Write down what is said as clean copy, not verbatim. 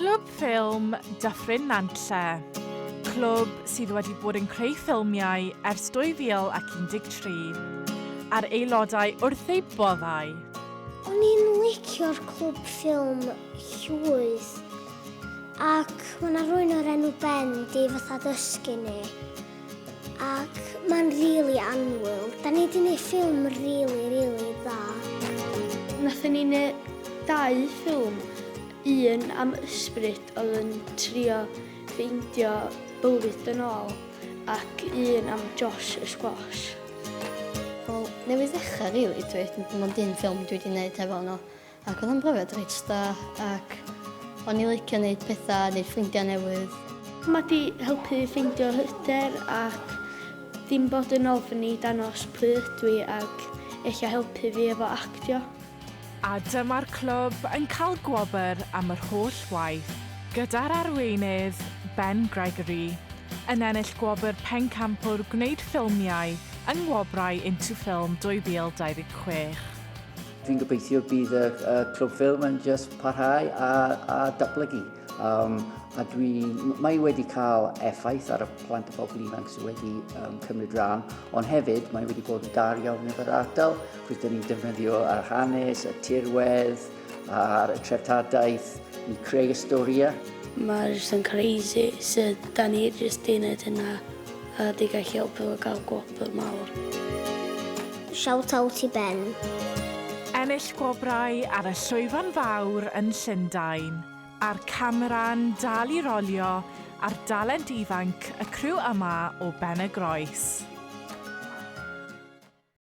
Clwb Ffilm Dyffryn Nantlle, clwb sydd wedi bod yn creu ffilmiau ers 2013, a'r aelodau wrth eu boddau. O'n i'n licio'r clwb ffilm llwyth ac mae 'na rywun o'r enw Ben 'di fatha dysgu ni ac mae'n rili annwyl. Da ni 'di neud ffilm rili rili dda. Nathon ni neud dau ffilm, un am ysbryd oedd yn trio ffeindio bywyd yn ôl ac un am Josh y squash. Wel, newydd ddechrau rili dwi, dim ond un ffilm dwi wedi wneud hefo nhw. Ac oedd o'n brofiad reit da ac o'n i licio neud pethau, neud ffrindiau newydd. Mae 'di helpu ffeindio hyder ac dim bod yn ofn i danos pwy ydw i ac ella helpu fi efo actio. A dyma'r clwb yn cael gwobr am yr holl waith, gyda'r arweinydd, Ben Gregory, yn ennill gwobr Pencampwr Gwneud Ffilmiau yng Ngwobrau Into Film 2026. Dwi'n gobeithio bydd y, y clwb ffilm yn just parhau a, a datblygu. Um, a dwi, mae wedi cael effaith ar y plant a phobl ifanc sydd wedi um, cymryd rhan, ond hefyd mae wedi bod yn dar iawn efo'r ardal, chos dyn ni'n defnyddio ar hanes, y tirwedd, a'r treftadaeth i creu y storïau. Mae jyst yn crazy sut da ni jyst di wneud hynna a di gallu helpu fo gael gwobr mawr. Shout out i Ben. Ennill gwobrau ar y llwyfan fawr yn Llundain, a'r camera'n dal i rolio ar dalent ifanc y criw yma o Ben-y-groes.